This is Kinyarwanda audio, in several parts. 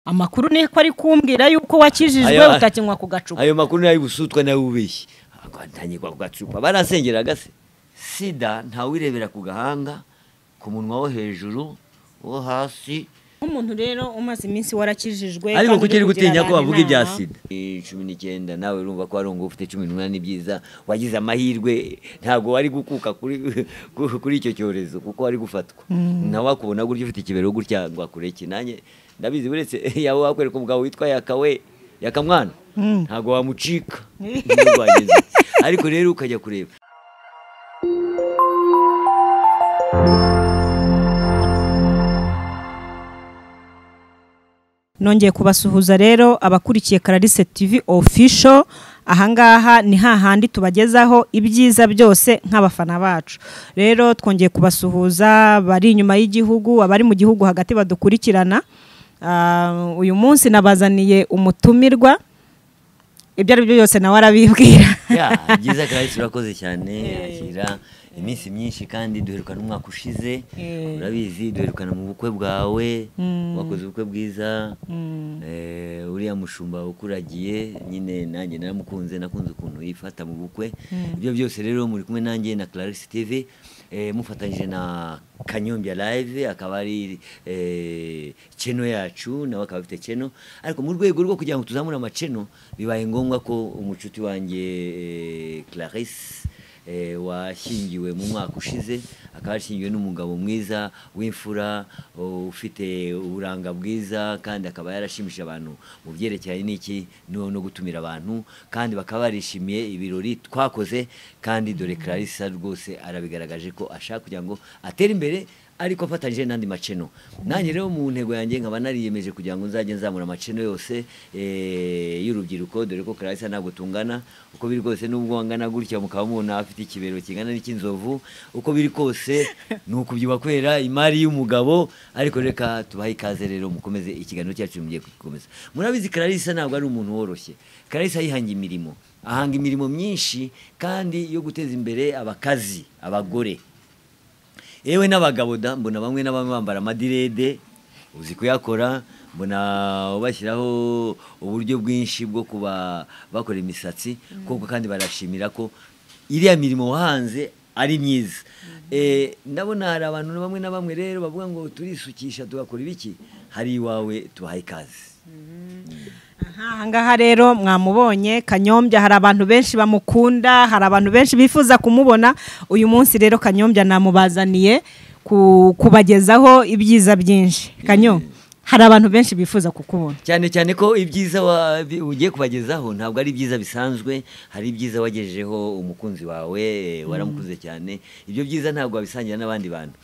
Amakuru ni ko ari kumbwira yuko wakijijwe utakinywa ku gacupa. Ayo makuru nayo busutwa nayo ubeshye. Ntanyigwa ku gacupa. Barasengeraga se. Sida ntawirebera ku gahanga, ku munwa wo hejuru, wo hasi. Umuntu rero umaze iminsi warakijijwe ariko kuki uri gutinya ko bavuga ibya sida 19 nawe urumva ko ari ngo ufite 18 ni byiza, wagize amahirwe ntago wari gukuka kuri icyo cyorezo kuko wari gufatwa nawe wakubona gutyo ufite ikibero gutya ngo akureke. Nanjye ndabizi buretse yawe wakwereka umugabo witwa Yakawe Yakamwana ntago wamucika ariko rero ukajya kureba. Nongeye kubasuhuza rero abakurikiye Clarisse TV Official. Ahangaha ni hahandi tubagezaho ibyiza byose nk'abafana bacu. Rero twongeye kubasuhuza bari inyuma y'igihugu, abari mu gihugu hagati badukurikirana. Uyu munsi nabazaniye umutumirwa, ibyo ari byo byose nawe arabibwira. Ya, byiza Clarisse, urakoze cyane, akira iminsi myinshi kandi duherukana umwaka ushize. Urabizi duherukana mu bukwe bwawe, wakoze ubukwe bwiza. Uriya mushumba ukuragiye nyine nanjye naramukunze, nakunze ukuntu yifata mu bukwe. Ibyo byose rero muri kumwe nanjye na Clarisse TV, mufatanyije na Kanyombya Live, akaba ari cheno yacu, nawe akaba afite cheno. Ariko mu rwego rwo kugira ngo tuzamure amacheno bibaye ngombwa ko umucuti wanjye Clarisse washyingiwe mu mwaka ushize, akaba yashyingiwe n'umugabo mwiza w'imfura ufite uburanga bwiza, kandi akaba yarashimishije abantu mu byerekeranye n'iki no gutumira abantu, kandi bakaba barishimiye ibirori twakoze. Kandi dore Clarisse rwose arabigaragaje ko ashaka kugira ngo atere imbere ariko afatanyije n'andi maceno. Nanjye rero mu ntego yanjye nkaba nariyemeje kugira ngo nzajye nzamura amaceno yose y'urubyiruko, dore ko Clarisse ntabwo tungana uko biri kose, nubwo wangana gutya mukaba mubona afite ikibero kingana n'icy'inzovu, uko biri kose ni ukubyibuha kwera imari y'umugabo. Ariko reka tubahe ikaze rero mukomeze ikiganiro cyacu mugiye gukomeza. Murabizi Clarisse ntabwo ari umuntu woroshye. Clarisse yihangira imirimo, ahanga imirimo myinshi kandi yo guteza imbere abakazi, abagore ewe n'abagabo da. Mbona bamwe na bamwe bambara amadirede, uzi kuyakora, mbona bashyiraho uburyo bwinshi bwo kuba bakora imisatsi koko, kandi barashimira ko iriya mirimo wahanze ari myiza. Ndabona hari abantu bamwe na bamwe rero bavuga ngo turisukisha tugakora ibiki, hari iwawe tubahaye ikaze. Ahangaha rero mwamubonye Kanyombya, hari abantu benshi bamukunda, hari abantu benshi bifuza kumubona. Uyu munsi rero Kanyombya namubazaniye kubagezaho ibyiza byinshi. Kanyo, hari abantu benshi bifuza kukubona cyane cyane ko ibyiza ugiye kubagezaho ntabwo ari ibyiza bisanzwe, hari ibyiza wagejejeho umukunzi wawe, waramukunze cyane. Ibyo byiza ntabwo wabisangira n'abandi bantu.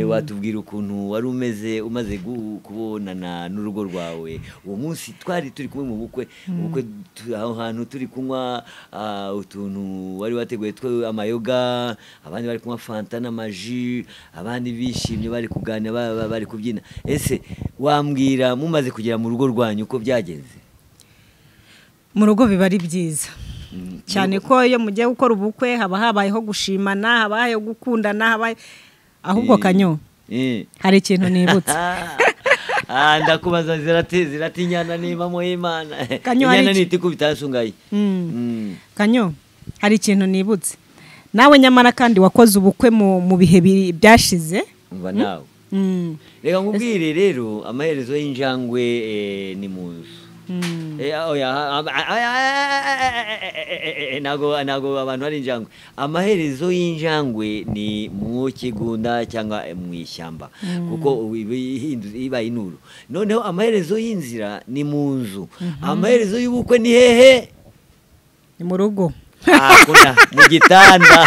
Watubwira ukuntu wari umeze umaze kubonana n'urugo rwawe uwo munsi twari turi kumwe mu bukwe, ubukwe aho hantu turi kunywa utuntu wari wateguye twe amayoga, abandi bari kunywa fanta n'amaji, abandi bishimye bari kuganira bari kubyina. Ese wambwira mumaze kugera mu rugo rwanyu uko byagenze? Mu rugo biba ari byiza cyane ko iyo mugiye gukora ubukwe haba habayeho gushimana, habayeho gukundana, habaye ahubwo Kanyo hari ikintu nibutse. Ndakubaza ziratinyana niba mu Imana inyana nitikubita sungaye. Kanyo hari ikintu nibutse nawe, nyamara kandi wakoze ubukwe mu bihe byashize. Umva nawe reka nkubwire rero amaherezo y'injangwe ni mu nzu. Ntago abantu ari injangwe. Amaherezo y'injangwe ni mu kigunda cyangwa mu ishyamba, kuko iba inuru. Noneho amaherezo y'inzira ni mu nzu. Amaherezo y'ubukwe ni hehe? Ni mu rugo. Mu gitanda.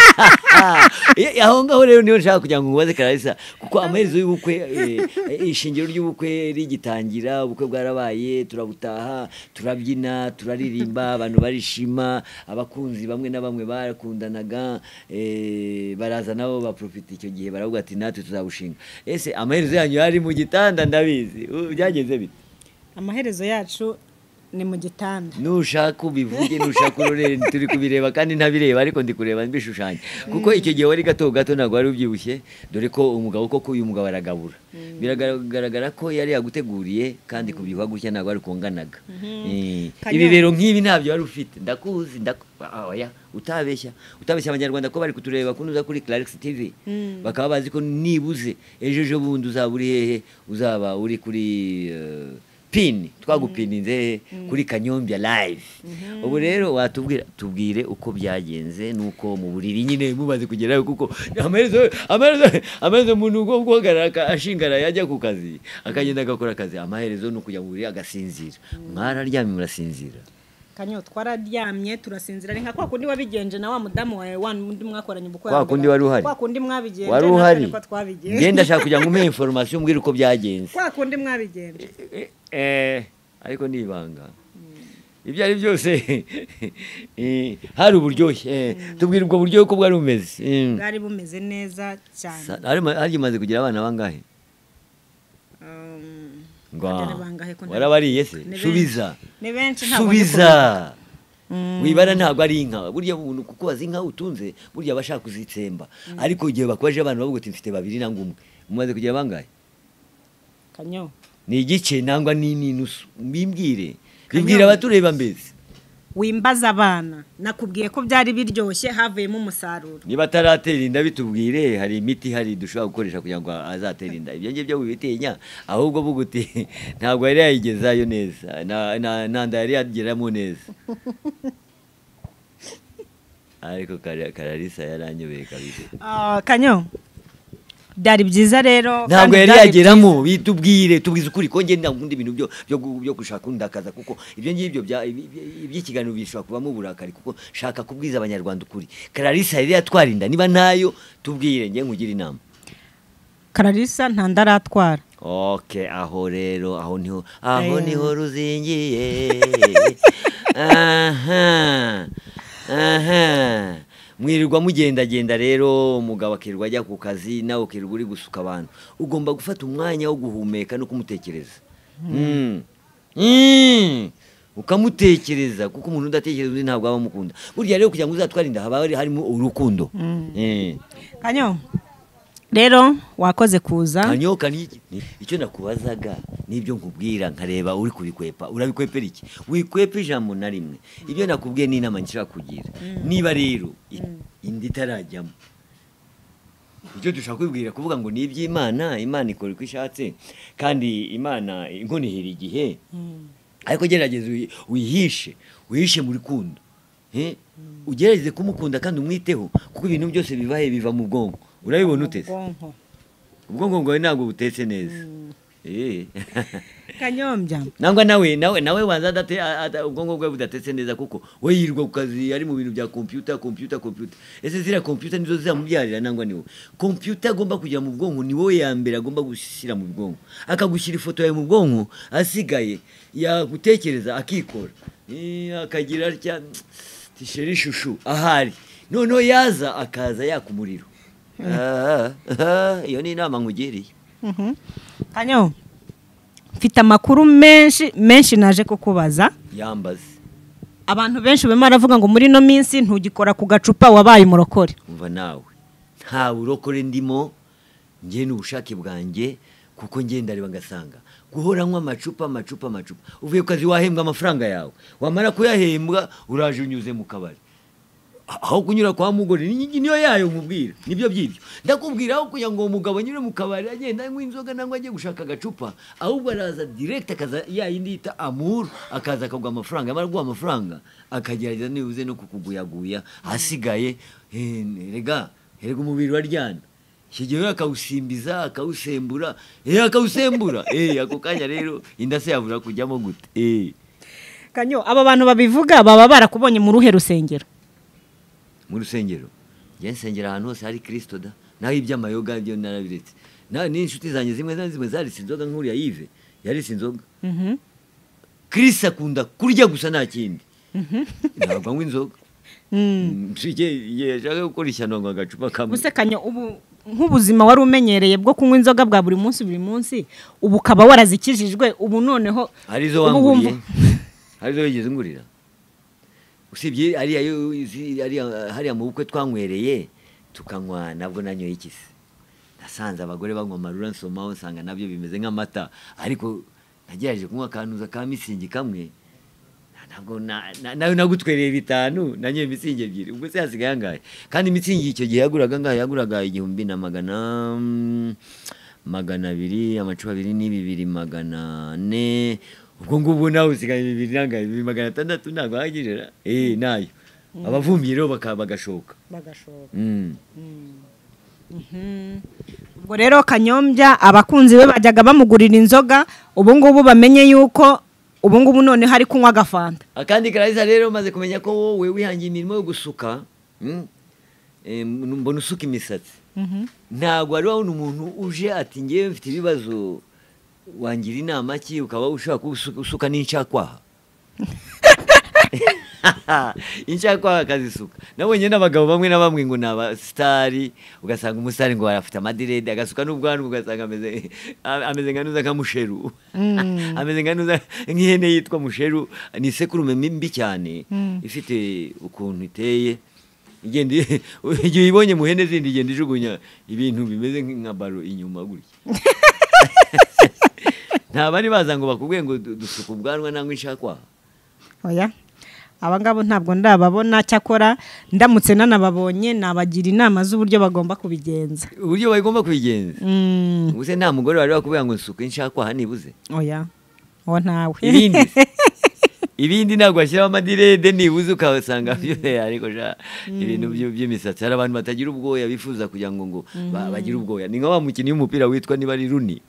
Aho ngaho rero niyo nshaka kugira ngo nkubaze Clarisse, kuko amaherezo y'ubukwe, ishingiro ry'ubukwe rigitangira, ubukwe bwarabaye, turabutaha, turabyina, turaririmba, abantu barishima, abakunzi bamwe na bamwe barakundanaga, baraza nabo baprofita icyo gihe baravuga ati natwe tuzabushinga. Ese amaherezo yanyu yari mu gitanda? Ndabizi byagenze bite? Amaherezo yacu Ni mu gitanda. Nushaka ubivuge, nushaka urorere, turi kubireba kandi ntabireba, ariko ndi kureba mbishushanya. Kuko icyo gihe wari gato gato, ntabwo wari ubyibushye, dore ko umugabo koko uyu mugabo aragabura. Biragaragara ko yari yaguteguriye, kandi kubyibuha gutya ntabwo wari kunganaga. Ibibero nk'ibi ntabyo wari ufite. Ndakuzi, oya, utabeshya abanyarwanda ko bari kutureba kunuza kuri Clarisse TV. Bakaba bazi ko nibuze ejo bundi uzaba uri hehe, uzaba uri kuri pin twagupininze kuri Kanyombya live. Ubu rero watubwira, tubwire uko byagenze nuko mu buriri nyine mubaze kugerayo, kuko amaherezo umuntu ugo guhagarara ashingara yajya ku kazi akagenda agakora akazi, amaherezo no kujya mu buriri agasinzira. Mwararyamye murasinzira? Kanyo, twararyamye turasinzira. Ni nka kwa kundi wabigenje na wa mudamu wawe wa mundi mwakoranye ubukwe. Kwa kundi wari uhari. Kwa kundi mwabigenje. Wari uhari. Ngenda shaka kugira ngo umpe information umbwire uko byagenze. Kwa kundi mwabigenje. Ariko ni ibanga. Ibyo ari byose hari uburyohe. Tubwire ubwo buryohe uko bwari bumeze. Bwari bumeze neza cyane. Hari maze kugira abana bangahe? Warabariye se? Subiza. Ni benshi ntabwo. Subiza. Wibara ntabwo ari inka. Burya umuntu kukubaza inka utunze, burya abashaka kuzitsemba. Ariko igihe bakubaje abantu bavuga uti mfite babiri nangwa umwe. Umaze kugira bangahe? Kanyo. Ni igice nangwa ni n'inusu. Mbimbwire. Bibwira abatureba mbese. Wimbaza abana. Nakubwiye ko byari biryoshye, havuyemo umusaruro. Niba ataratera inda bitubwire, hari imiti hari dushobora gukoresha kugira ngo azatere inda. Ibyo ngibyo wibitinya, ahubwo buguti ntabwo yari yayigezayo neza. Na nda yari yageramo neza. Ariko Clarisse yaranyobeye kabisa. Kanyo, byari byiza rero. Ntabwo yari yageramo, bitubwire, tubwize ukuri ko nge ndakunda ibintu byo gushaka undakaza, kuko ibyo ngibyo iby'ikiganiro bishobora kubamo uburakari, kuko shaka kubwiza abanyarwanda ukuri. Clarisse yari yatwara inda, niba ntayo tubwire nge nkugira inama. Clarisse nta ndaratwara. Okay, aho rero, aho niho ruzingiye. Aha. Aha. Mwirirwa mugendagenda rero, umugabo akirwa ajya ku kazi, nawe ukirwa uri gusuka abantu. Ugomba gufata umwanya wo guhumeka no kumutekereza. Ukamutekereza, kuko umuntu udatekereza undi ntabwo aba amukunda. Burya rero kugira ngo uzatware inda haba harimo urukundo. Kanyo, rero wakoze kuza. Kanyo, icyo nakubazaga nibyo nkubwira nkareba uri kubikwepa. Urabikwepera iki? Wikwepa ijambo na rimwe. Ibyo nakubwiye ni inama nshaka kugira. Niba rero indi itarajyamo, icyo dushaka kwibwira kuvuga ngo ni iby'Imana, Imana ikora uko ishatse, kandi Imana inkonihira igihe. Ariko gerageza uyihishe mu rukundo. Ugerageze kumukunda kandi umwiteho, kuko ibintu byose bivahe biva mu bwonko. Urabibona utese? Ubwonko bwawe ntabwo butetse neza. Kanyombya. Nangwa nawe wanza ubwonko bwawe budatetse neza, kuko we yirwa ku kazi ari mu bintu bya computer. Ese zira computer nizo zizamubyarira nangwa niwe? Computer agomba kujya mu bwonko, ni wowe ya mbere agomba gushyira mu bwonko. Akagushyira ifoto yawe mu bwonko, asigaye yagutekereza akikora. Akagira atya tisheri shushu ahari. Noneho yaza akaza yakumuriro. Iyo ni inama nkugiriye. Kanyo, mfite amakuru menshi menshi naje kukubaza. Yambaze. Abantu benshi barimo baravuga ngo muri no minsi ntugikora ku gacupa, wabaye umurokore. Umva nawe, nta burokore ndimo, nge n'ubushake bwanjye, kuko nge ndareba ngasanga guhora nywa amacupa. Uvuye ku kazi wahembwa amafaranga yawe, wamara kuyahembwa uraje unyuze mu kabari. Aho kunyura kwa mugore niyo yayo nkubwira nibyo byibyo ndakubwira, aho kugira ngo umugabo anyure mu kabari agenda anywa inzoga nangwa agiye gushaka agacupa, ahubwo araza direct akaza ya yindi yita amour, akaza akagwa amafaranga, amara guha amafaranga akagerageza nibuze no kukuguyaguya, asigaye rega umubiri waryana kigiye akawusimbiza akawusembura, akawusembura ako kanya rero inda se yavura kujyamo gute? Kanyo, aba bantu babivuga baba barakubonye mu ruhe rusengero? Mu rusengero njye nsengera ahantu hose hari Kristo da, naho iby'amayoga byo narabiretse. N'inshuti zanjye zimwe na zimwe zaritse inzoga, nk'uriya Yves yaritse inzoga. Kristo akunda kurya gusa nta kindi. Ntabwo anywa inzoga. Nshike yashaka gukora ishyano ngo agacupa kamwe. Gusa Kanyo, ubu nk'ubuzima wari umenyereye bwo kunywa inzoga bwa buri munsi buri munsi, ubu ukaba warazikijijwe, ubu noneho arizo wanguriye. Hari izo wigeze ungurira usibye ariya hariya mu bukwe twanywereye tukanywa, nabwo nanyoye ikisi. Nasanze abagore banywa amarura nsomaho nsanga nabyo bimeze nk'amata, ariko nagerageje kunywa akantuza ka mitsingi kamwe, ntabwo nawe nagutwereye 5 nanyoye mitsingi 2, ubwo se hasigaye angahe? Kandi mitsingi icyo gihe yaguraga angahe? Yaguraga 1200, amacupa 2 ni 2400, ubwo ngubwo nawe usigaye 2 nangahe? 2600 ntabwo ahagije. Nayo abavumyi rero bagashoka. Ubwo rero Kanyombya abakunzi be bajyaga bamugurira inzoga, ubu ngubu bamenye yuko ubu ngubu none hari kunywa agafanta. Akandi Clarisse rero maze kumenya ko wowe wihangiye imirimo yo gusuka, mbona usuka imisatsi. Ntabwo wari wabona umuntu uje ati ngewe mfite ibibazo wangira inama ki, ukaba ushaka usuka n'incakwaha. Incakwaha akazisuka. Nabonye n'abagabo bamwe na bamwe ngo ni abasitari, ugasanga umusitari ngo arafite amadirede, agasuka n'ubwanwa ugasanga ameze nka nuza nka musheru. Ameze nka nuza nk'ihene yitwa musheru, ni isekurume mbi cyane ifite ukuntu iteye. Igenda igihe ibonye mu hene zindi igenda ijugunya ibintu bimeze nka baro inyuma gutya. Nta bari baza ngo bakubwiye ngo dusuka ubwanwa nangwa inshakwaha. Oya, abangabo ntabwo ndababona, cyakora ndamutse nanababonye nabagira inama z'uburyo bagomba kubigenza. Uburyo bagomba kubigenza. Ubuse nta mugore wari wakubwira ngo nsuka inshakwaha nibuze. Oya, uwo ntawe. Ibindi ntabwo washyiraho amadirede nibuze ukabasanga ariko ja ibintu by'imisatsi. Hari abantu batagira ubwoya bifuza kugira ngo bagire ubwoya. Ni nka wa mukinnyi w'umupira witwa niba ari Rooney.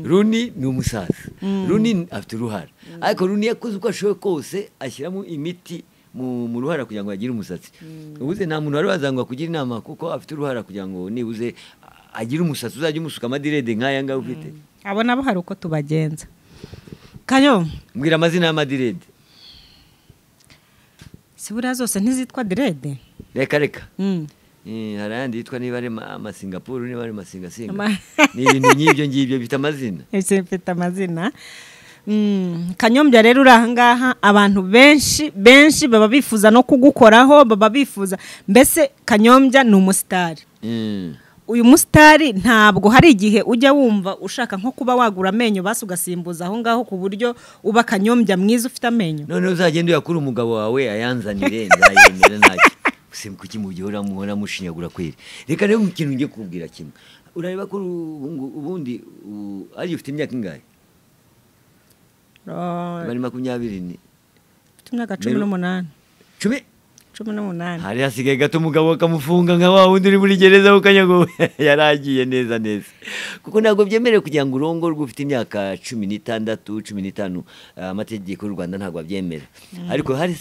Rooney ni umusaza. Rooney afite uruhara. Ariko Rooney yakoze uko ashoboye kose ashyiramo imiti mu ruhara kugira ngo agire umusatsi. Ubuze nta muntu wari wazangwa kugira inama kuko afite uruhara kugira ngo nibuze agire umusatsi uzajya umusuka amadirede nk'aya ngaya ufite. Abo nabo hari uko tubagenza. Kanyo, mbwira amazina y'amadirede. Sibura zose ntizitwa direde? Reka reka. Hari ayandi yitwa niba ari amasingapuru, niba ari amasingasinga. Ni ibintu nk'ibyo ngibyo bifite amazina. Ese bifite amazina. Kanyombya rero uri aha ngaha, abantu benshi benshi baba bifuza no kugukoraho, baba bifuza. Mbese Kanyombya ni umusitari. Uyu musitari ntabwo hari igihe ujya wumva ushaka nko kuba wagura amenyo basi ugasimbuza aho ngaho ku buryo uba Kanyombya mwiza ufite amenyo. None uzagenda uyakura umugabo wawe ayanzanire nzayemera ntacyo. Usimba kuki mu gihe uramuhora mushinyagura kweri. Reka rero ikintu ngiye kukubwira kimwe. Urareba ko ubundi ari ufite imyaka ingahe? Bari 20 ni. Ufite imyaka 18. 10? 18. Hari hasigaye gato umugabo akamufunga nka wa wundi uri muri gereza ukanyago yaragiye neza neza. Kuko ntabwo byemerewe kugira ngo urongorwe ufite imyaka 16, 15, amategeko y'u Rwanda ntabwo abyemera. Ariko hari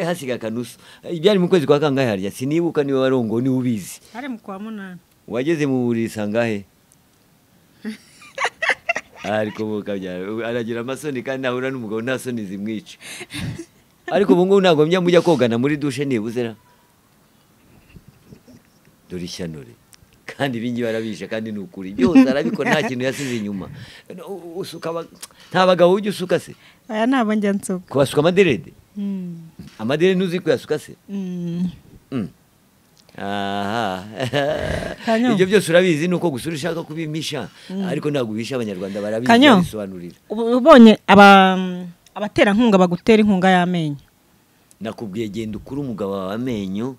hasigaye akanusu. Ibyari mu kwezi kwa kangahe harya sinibuka niwe warongo ni ubizi. Hari mu kwa 8. Wageze mu buriri sangahe? Ariko mukabyara aragira amasoni kandi ahura n'umugabo nta soni zimwica. Ariko ubu ngubu ntabwo njya mujya kogana muri dushe nibuze ra. Dore ishyano re. Kandi ibingi barabisha kandi ni ukuri. Byose arabikora nta kintu yasize inyuma. Usuka nta bagabo ujya usuka se? Aya ntabwo njya nsuka. Kubasuka amaderede? Amaderede ntuzi kuyasuka se? Aha. Ibyo byose urabizi nuko gusa ushaka kubimisha ariko ntabwo ubisha Abanyarwanda barabizi bisobanurira. Ubonye abaterankunga bagutera inkunga y'amenyo. Nakubwiye genda ukuri umugabo wawe amenyo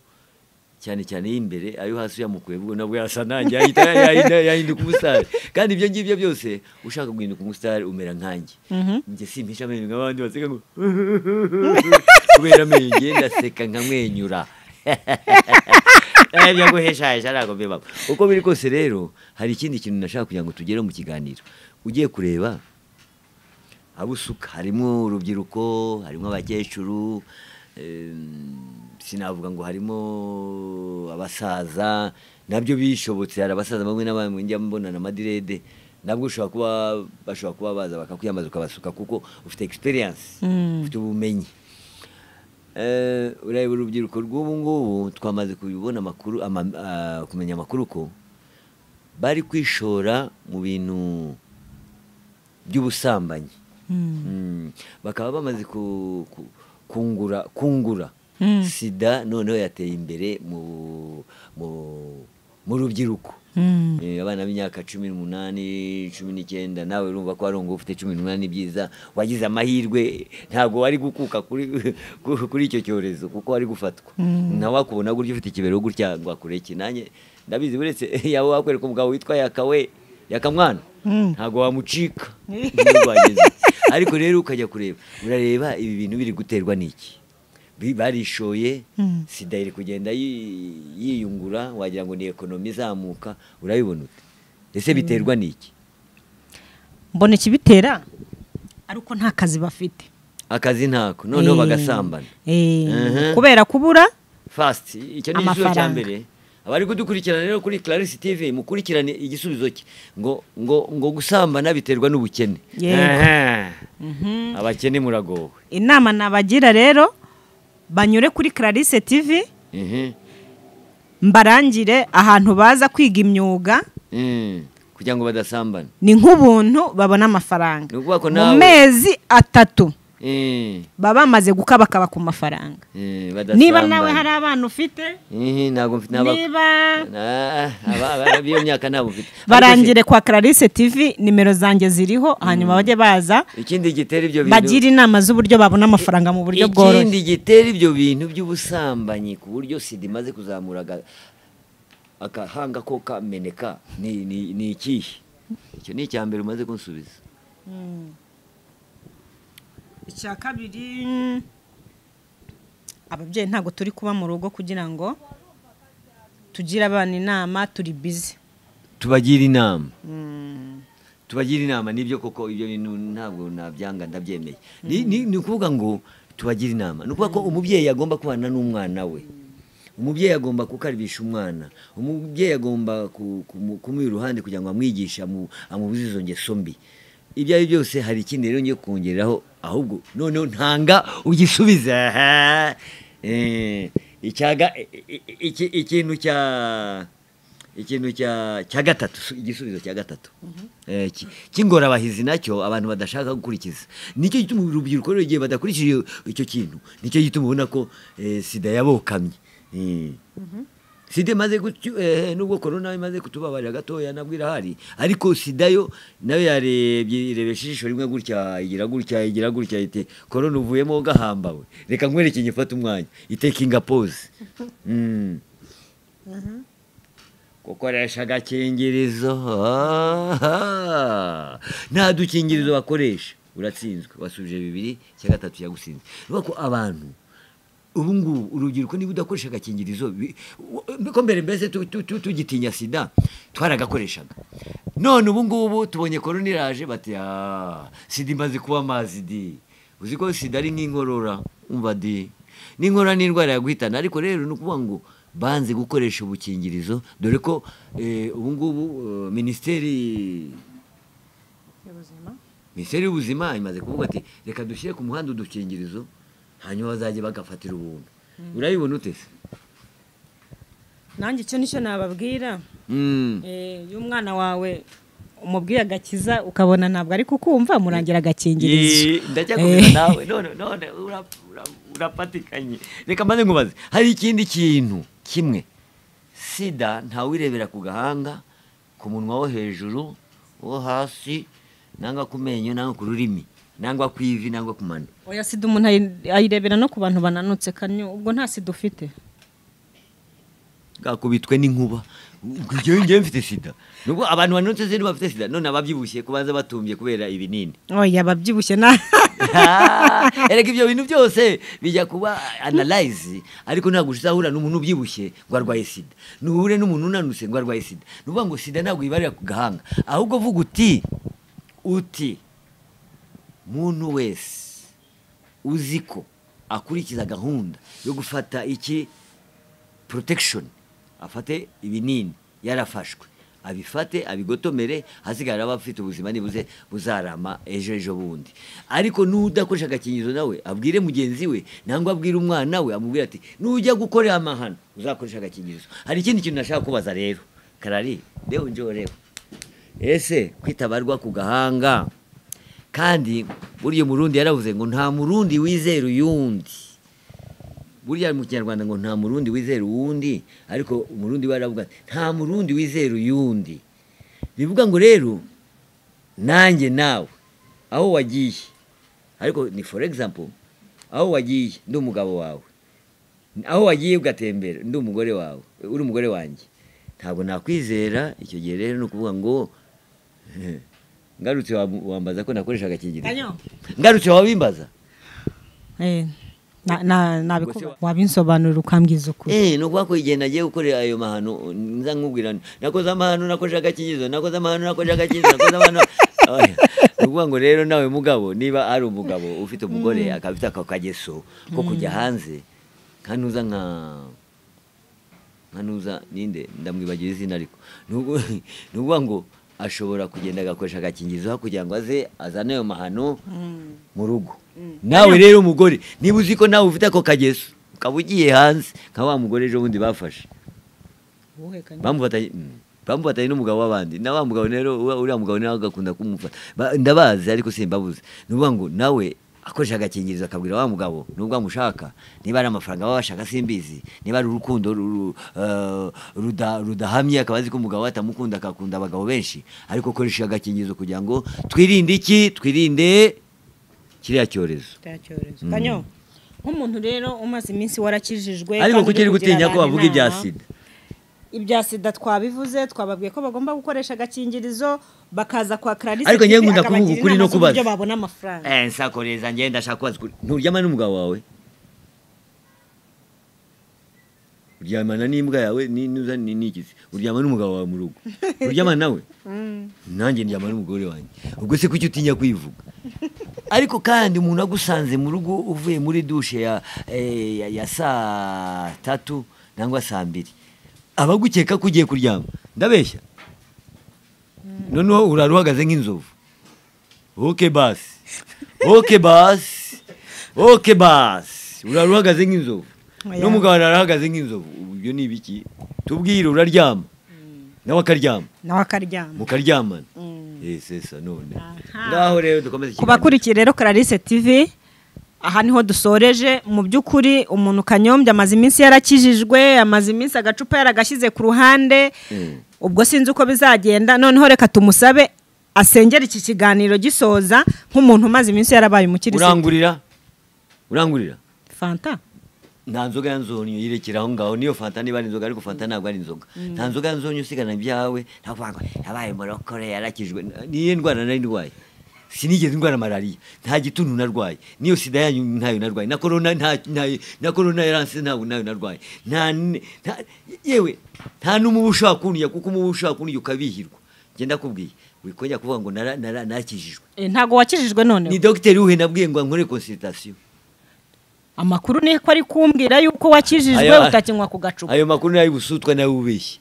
cyane cyane y'imbere ayo hasi yamukuye ubwo nabwo yasa nanjye yahinduka umusitari. Kandi ibyo ngibyo byose ushaka guhinduka umusitari umera nkanjye. Njye simpisha amenyo nk'abandi baseka ngo kubera amenyo njye ndaseka nkamwenyura. Ibyo guheshahisha ntabwo bibaho. Uko biri kose rero hari ikindi kintu nashaka kugira ngo tugere mu kiganiro. Ugiye kureba abusuka harimo urubyiruko, harimo abakecuru, sinavuga ngo harimo abasaza, nabyo bishobotse hari abasaza bamwe n'abamwe njya mbona na madirede, nabwo ushobora kuba bashobora kuba baza bakakwiyambaza ukabasuka kuko ufite experience, ufite ubumenyi. Ureba urubyiruko rw'ubu ngubu twamaze kubibona amakuru, kumenya amakuru ko bari kwishora mu bintu by'ubusambanyi. bakaba bamaze kungura sida noneho yateye imbere mu rubyiruko. Abana b'imyaka 18, 19, nawe urumva ko ari ufite 18 byiza, wagize amahirwe ntabwo wari gukuka kuri icyo cyorezo kuko wari gufatwa. Nawe wakubona gutya ufite ikibero gutya ngo akureke, nanjye ndabizi uretse yawe wakwereka umugabo witwa Yakawe Yakamwana ntabwo wamucika. Ariko rero ukajya kureba, urareba ibi bintu biri guterwa n'iki? Barishoye, sida iri kugenda yiyungura, wagira ngo ni ekonomi izamuka, urabibona ute? Ese biterwa n'iki? Mbona ikibitera ari uko nta kazi bafite. Akazi ntako, noneho bagasambana kubera kubura fast. Icyo ni igisubizo cya mbere. Abari kudukurikirana rero kuri Clarisse TV, mukurikirane igisubizo cye ngo ngo ngo gusambana biterwa n'ubukene. Abakene muragowe. Inama nabagira rero, banyure kuri Clarisse TV, mbarangire ahantu baza kwiga imyuga kugira ngo badasambana. Ni nk'ubuntu babona amafaranga mu mezi 3 baba bamaze gukabakaba ku mafaranga. Niba nawe hari abana ufite, ntabwo mfite, niba abiyo myaka ntabwo mfite, barangire kwa Clarisse TV, nimero zanjye ziriho, hanyuma bajye baza. Ikindi gitera ibyo bintu, bagira inama z'uburyo babona amafaranga mu buryo bworoshye. Ikindi gitera ibyo bintu by'ubusambanyi ku buryo sida imaze kuzamura akahanga ko kameneka ni ikihe? Icyo ni icya mbere umaze kunsubiza. Icya kabiri, ababyeyi ntabwo turi kuba mu rugo kugira ngo tugire abana inama, turi busy. Tubagira inama. Tubagira inama nibyo koko, ibyo bintu ntabwo nabyanga, ndabyemeye. Ni ukuvuga ngo tubagira inama. Ni ukuvuga ko umubyeyi agomba kubana n'umwana we. Umubyeyi agomba kukaribisha umwana. Umubyeyi agomba kumuha iruhande kugira ngo amwigishe, amubuze izo ngeso mbi. Ibyo ari byose hari ikindi rero ngiye kongeraho, ahubwo noneho ntanga ugisubiza. Ikintu cya gatatu, igisubizo cya gatatu cy'ingorabahizi nacyo abantu badashaka gukurikiza, nicyo gituma urubyiruko rero igihe badakurikije icyo kintu, nicyo gituma ubona ko sida yabokamye. Sida imaze nubwo corona imaze kutubabarira gatoya nabwo irahari, ariko sida yo nayo yarebye, irebesha ijisho rimwe gutya, igira gutya, igira gutya, iti corona uvuyemo gahambawe, reka nkwereke ngifata umwanya, itaking a pause. Gukoresha agakingirizo, nta dukingirizo bakoresha, uratsinzwe, wasubije 2, icya gatatu yagusinze. Nuko abantu ubu ngubu urubyiruko niba udakoresha agakingirizo, ko mbere mbese tugitinya sida twaragakoreshaga, none ubu ngubu tubonye corona iraje bati sida imaze kuba amazi di. Uzi ko sida ari nk'inkorora, umva di, n'inkorora ni indwara yaguhitana. Ariko rero ni ukuvuga ngo banze gukoresha ubukingirizo, dore ko ubu ngubu minisiteri y'ubuzima imaze kuvuga ati reka dushyire ku muhanda udukingirizo, hanyuma bazajye bagafatira ubuntu. Urabibona ute se? Nanjye icyo nicyo nababwira. Iyo umwana wawe umubwiye agakiza ukabona ntabwo ari kukumva, murangira agakingirizo. Ndajya kumenya nawe none urapatikanye. Reka mbanze nkubaze, hari ikindi kintu kimwe sida ntawirebera ku gahanga, ku munwa wo hejuru, wo hasi, nanga ku menyo, nanga ku rurimi, nangwa ku ivi, nangwa ku mano. Oya, sida umuntu ayirebera no ku bantu bananutse kanyo, ubwo nta sida ufite. Gakubitwe n'inkuba. Ngiye mfite sida. Nubwo abantu bananutse se bafite sida, none ababyibushye kubanza batumbye kubera ibinini. Oya, ababyibushye na Erega ibyo bintu byose bijya kuba analyze, ariko ntabwo uzahura n'umuntu ubyibushye ngo arwaye sida, nuhure n'umuntu unanutse ngo arwaye sida. Nuvuga ngo sida ntabwo ibarira ku gahanga, ahubwo vuga uti muntu wese uzi ko akurikiza gahunda yo gufata iki protection, afate ibinini yarafashwe, abifate abigotomere, hasigara abafite ubuzima nibuze buzarama ejo bundi. Ariko nudakoresha agakingirizo nawe abwire mugenzi we, nangwa abwire umwana we, amubwire ati nujya gukorera amahano uzakoresha agakingirizo. Hari ikindi kintu nashaka kubaza rero Karari, leo njoo leo. Ese kwitabarwa ku gahanga Kandi burya Murundi yaravuze ngo nta Murundi wizera uyundi. Burya mu Kinyarwanda ngo nta Murundi wizera uwundi, ariko Umurundi baravuga nta Murundi wizera uyundi. Bivuga ngo rero nanjye nawe aho wagiye, ariko ni for example, aho wagiye ndi umugabo wawe, aho wagiye ugatembera ndi umugore wawe, uri umugore wanjye, ntabwo nakwizera. Icyo gihe rero ni ukuvuga ngo ngarutse wambaza ko nakoresha agakingirizo, ngarutse wabimbaza wabinsobanurira ukambwiza ukuri. Ni ukuvuga ko igihe nagiye gukorera ayo mahano nza nkubwira nakoze amahano, nakoresha agakingirizo, nakoze amahano, nakoresha agakingirizo, nakoze amahano. Ni ukuvuga ngo rero nawe mugabo, niba ari umugabo ufite umugore akaba afite ako kageso ko kujya hanze, nkanuza nkanuza ninde ndamwibagira izina, ariko ni ukuvuga ngo ashobora kugenda agakoresha agakingirizo kugira ngo aze azane ayo mahano mu rugo. Nawe rero umugore niba uzi ko nawe ufite ako kageso ukaba ugiye hanze nka wa mugore ejo bundi bafashe bamufatanye n'umugabo w'abandi, na wa mugabo rero uriya mugabo nawe agakunda kumufata, ndabazi ariko simbabuze. Ni ukuvuga ngo nawe akoresha agakingirizo akabwira wa mugabo nubwo amushaka, niba ari amafaranga baba bashaka simbizi, niba ari urukundo rudahamye akaba azi ko umugabo atamukunda akakunda abagabo benshi, ariko akoresha agakingirizo kugira ngo twirinde iki? Twirinde kiriya cyorezo. Kanyo, nk'umuntu rero umaze iminsi warakijijwe, ariko kuki uri gutinya ko bavuga ibya sida? Ibya sida twabivuze, twababwiye ko bagomba gukoresha agakingirizo bakaza kwa Clarisse, ariko ngiye nkunda kuvuga ukuri no kubaza ibyo babona amafaranga. Nsakoreza ngiye ndashaka kubaza ukuri. Nturyamana n'umugabo wawe? Uryamana n'imbwa yawe ninuza n'igizi? Uryamana n'umugabo wawe mu rugo? Uryamana nawe? Nanjye ndyamana n'umugore wanjye. Ubwo se kuki utinya kwivuga? Ariko kandi umuntu agusanze mu rugo uvuye muri douche ya saa 3 nangwa saa 2, abagukeka ko ugiye kuryama. Ndabeshya? Noneho uraruhagaze nk'inzovu. Okay basi, okay basi, okay basi, uraruhagaze nk'inzovu n'umugabo arahagaze nk'inzovu. Ibyo ni ibiki? Tubwire. Uraryama nawe akaryama, nawe akaryama, mukaryamana. Sesa none ngaho rero dukomeze. Kubakurikiye rero Clarisse TV, aha niho dusoreje. Mu by'ukuri umuntu Kanyombya amaze iminsi yarakijijwe, amaze iminsi agacupa yaragashyize ku ruhande, ubwo sinzi uko bizagenda. Noneho reka tumusabe asengera iki kiganiro gisoza nk'umuntu umaze iminsi yarabaye umukirisitu. Urangurira? Urangurira fanta? Nta nzoga ya nzonyo yirekera aho ngaho, niyo fanta niba ari inzoga, ariko fanta ntabwo ari inzoga. Nta nzoga ya nzonyo usigana ibyawe, ntabwo yabaye murokore yarakijwe. Niyo ndwara nari ndwaye, sinigeze ndwara malaria, nta gituntu narwaye, niyo sida yanyu ntayo narwaye, na corona na corona yaranse ntabwo nayo narwaye, nta yewe nta n'umubu ushaka kundya, kuko umubu ushaka kundya ukabihirwa. Ngenda kubwiye wikongera kuvuga ngo narakijijwe. Ntago wakijijwe none? Ni dogiteri uhe nabwiye ngo nkore consultation. Amakuru ni ko ari kumbwira yuko wakijijwe utakinywa ku gacupa. Ayo makuru nayo busutwa nayo ubeshye.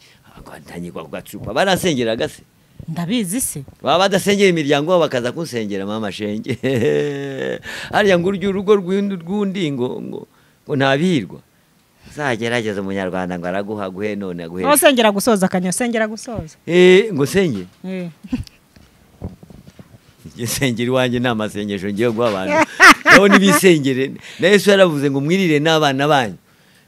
Ntanyigwa ku gacupa. Barasengeraga se? Ndabizi se. Baba badasengera imiryango babo bakaza kunsengera mama shenge. Hariya ngo urye urugo rw'undi ngo ntabihirwa. Uzagerageza umunyarwanda ngo araguha guhe none aguhe. No sengera gusoza Kanyo, sengera gusoza. Ngo senge? Sengera iwanjye nta masengesho ngiye guha abantu. Naho nibisengere. Na Yesu yaravuze ngo mwirire n'abana banyu.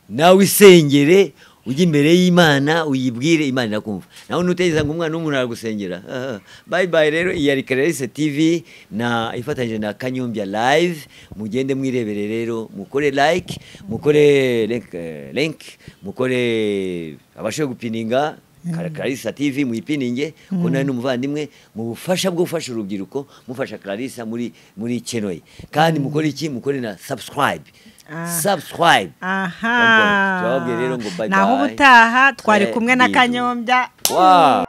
Nawe isengere ujye imbere y'Imana uyibwire, Imana irakumva. Naho nutegeza ngo umwana w'umuntu aragusengera. Bye bye. Rero iyi ari Clarisse TV na ifatanyije na Kanyombya Live. Mugende mwirebere rero, mukore like, mukore link, mukore abashe gupininga Clarisse TV muyipininge, ko nari n'umuvandimwe mu bufasha bwo gufasha urubyiruko, mufasha Clarisse muri channel. Kandi mukore iki? Mukore na subscribe. Subscribe. Aha. Turababwiye rero ngo bye bye. Naho ubutaha twari kumwe na Kanyombya. Wow.